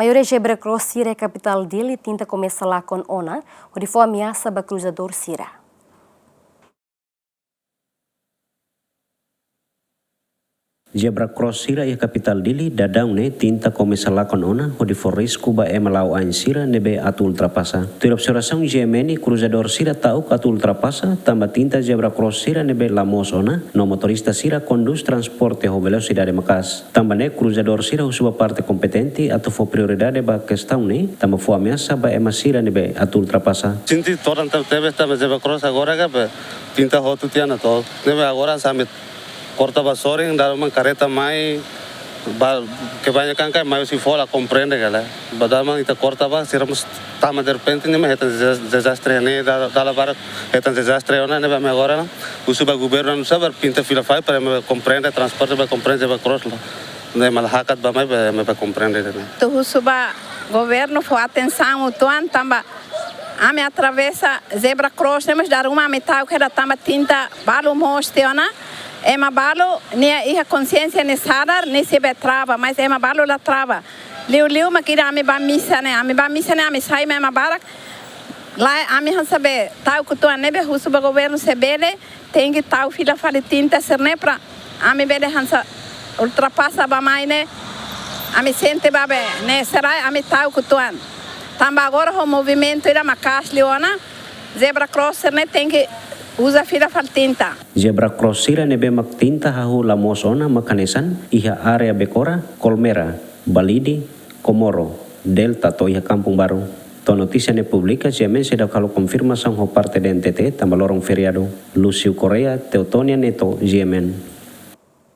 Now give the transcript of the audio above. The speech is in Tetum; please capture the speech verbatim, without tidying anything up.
Maioria zebra cross sira iha kapitál Dili tinta komesa lakon ona, hodi fó ameasa ba kruzadór sira. Zebra cross sira iha kapitál Dili daudaun ne'e tinta komesa lakon ona, hodi fó risku ba ema la'o ain sira ne'ebé atu ultrapasa. Tuir observasaun G M N, kruzadór sira ta'uk atu ultrapasa, tanba tinta zebra cross sira ne'ebé la moos ona, no motorista sira kondús transporte ho velosidade maka'as. Tanba ne'e kruzadór sira husu ba parte kompetente atu fó prioridade ba kestaun ne'e, tanba fó ameasa ba ema sira ne'ebé atu ultrapasa. Sente todan tebes tanba zebra cross agora ka be tinta hotu tiha ona to'o. Ne'ebé agora hanesan ami korta ba sorin, dala ruma kareta mai, ba, kebanyakan karik mai husi fó la komprende kala. Ba dala ruma ita korta ba, sira mós tama derrepente, ne'e mak hetan deza-, dezastre ne'e, dala, dala barak hetan dezastre ona, ne'ebé ami agora ne'e husu ba governu, hanesan pinta fila fali para ema komprende, transporte ba komprende, ba cross la. Ne'e mak hakat ba mai, ba, ema ba komprende ne'e. Atu husu ba governu fó atensaun uitoan tanba ami atravesa zebra cross ne'e mós dala ruma ami ta'uk hela tanba tinta balu moos tiha ona. Ema balu nia iha konxiénsia nia sadar, nia sei bele trava, mas ema balu la trava. Liuliu mak ida ami bá misa ne'e, ami bá misa ne'e, ami sai ema barak. Lae, ami hanesan be ta'uk uitoan, ne'ebé husu ba governu se bele, tenke tau fila fali tinta sira-ne'e para ami bele hanesan ultrapasa ba mai ne'e. Ami sente ba be ne'e sira ami ta'uk uitoan. Tanba agora ho movimentu ida maka'as liu ona, zebra cross sira-ne'e tenke uza fila fali tinta. Zebra cross sira ne'ebé mak tinta hahú la moos ona mak hanesan iha área Becora, Colmera, Balide, Comoro, Delta to'o iha Kampung Baru. To'o notísia ne'e publika, G M N seidauk halo konfirmasaun ho parte D N T T tanba loron feriadu. Lúcio Correia, Teotonia Neto, G M N.